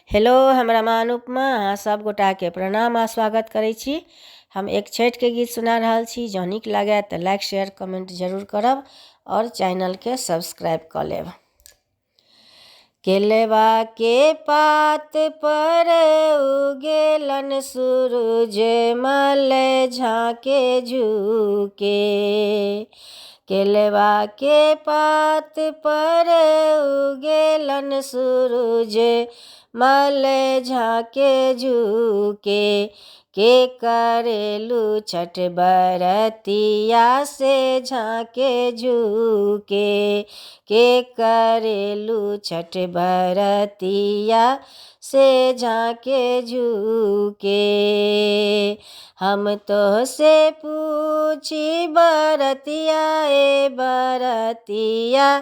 Hello, हम रमा अनुपमा अहाँ सब गोटाके प्रणाम आ स्वागत करै छी। हम एक छठिके गीत सुना रहल छी। जँ नीक लागय तऽ लाइक शेयर कमेंट जरूर करब और चैनलके सब्सक्राइब कऽ लेब। केलवा के पात पर उगेलन सूरज मल झाँके झुके। केलवा के पात पर उगेलन सूरज मल झाँके झुके। के करेलू छठ बरतिया से झाँके झुके। के करेलू छठ बरतिया से झाँके झुके। हम तो से पूछी बरतिया ए बरतिया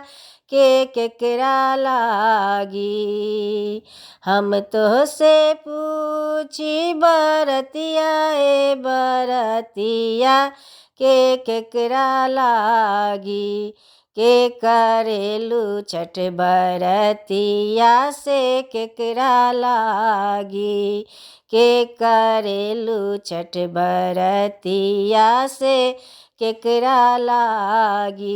के केकरा लागी। हम तो से पूछी बरतिया ए बरतिया के केकरा लागी। के करेलू छठ बरतिया से केकरा लागी। के करेलू छठ बरतिया से केकरा लागी।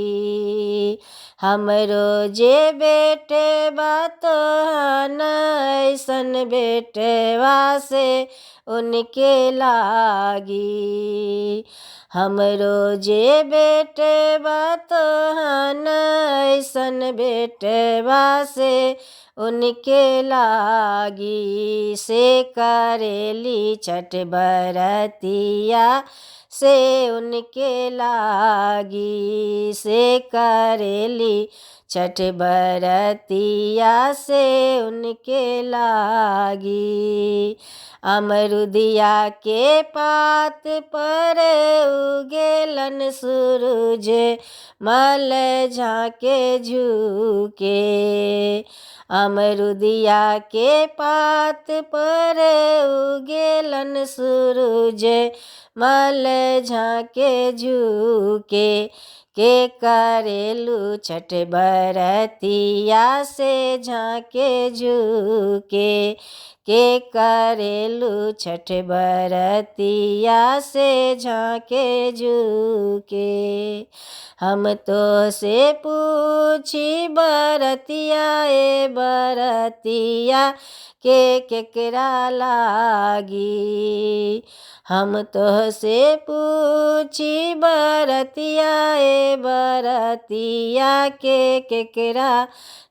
हमरो जे बेटे बा तोहन ऐसन बेटवा से उनके लागी। हमरो जे बेटे बा तोहन ऐसन बेटवा से उनके लागी। से करेली छठ बरतिया से उनके लागी। से करेली छठ बरतिया से उनके लागी। अमरुदिया के पात पर उगेलन सूरज मल झाँके झुके। अमरुदिया के पात पर उगेलन सूरज मल झाँके झुके। के करेलू छठ बरतिया से झाँके झुके। के करेलू छठ बरतिया से झाँके झुके। हम तो से पूछी बरतिया ए बरतिया के केकरा लागी। हम तो से पूछी बरतिया ए बरतिया के केकरा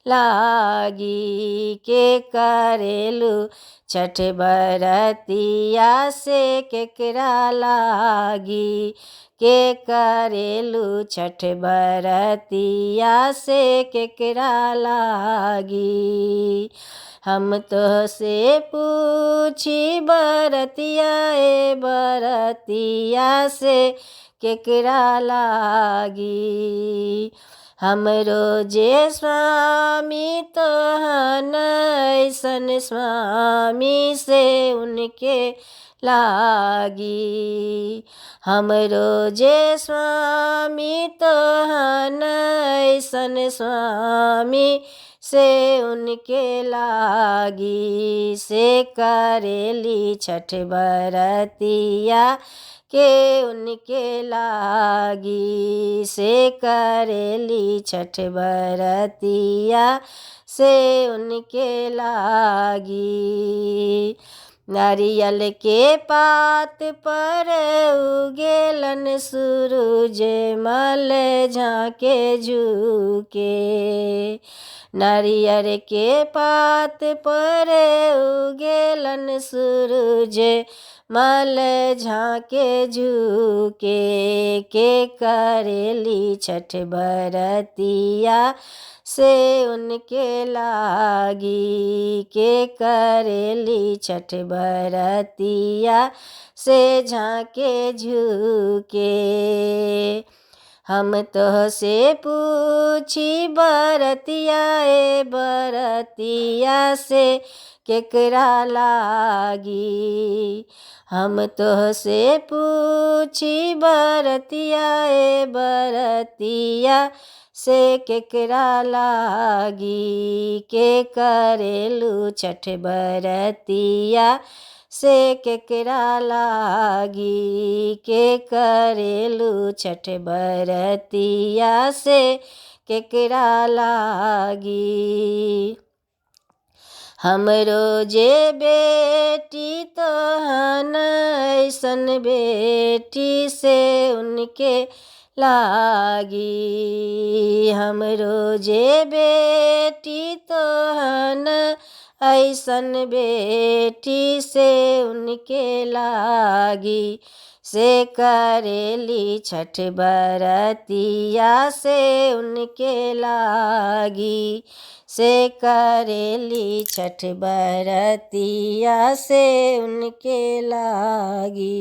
लागी। के करेलू छठ बरतिया से केकरा लागी। के करेलू छठ बरतिया से केकरा लागी। हम तो से पूछी बरतिया ए बरतिया से केकरा लागी। हमरो जे स्वामी तोहन ऐसन स्वामी से उनके लागी। हमरो जे स्वामी तोहन ऐसन स्वामी से उनके लागी। से करेली छठ बरतिया के उनके लागी। से करेली छठ बरतिया से उनके लागी। नारियल के पात पर उगेलन सूरज मल झाँके झुके। नारियल के पात पर उगेलन सूरज मल झाँके झुके। के करेली छठ बरतिया से उनके लागी। के करेली छठ बरतिया से झाँके झुके। हम तो से पूछी बरतिया ए बरतिया से केकरा लागी। हम तोहसे पूछी बरतिया ए बरतिया से केकरा लागी। के करेलू छठ बरतिया से केकरा लागी। के करेलू छठ बरतिया से केकरा लागी। हमरो जे बेटी तोहन ऐसन बेटी से उनके लागी। हमरो जे बेटी तोहन ऐसन बेटी से उनके लागी। से करेली छठ बरतिया से उनके लागी। से करेली छठ बरतिया से उनके लागी।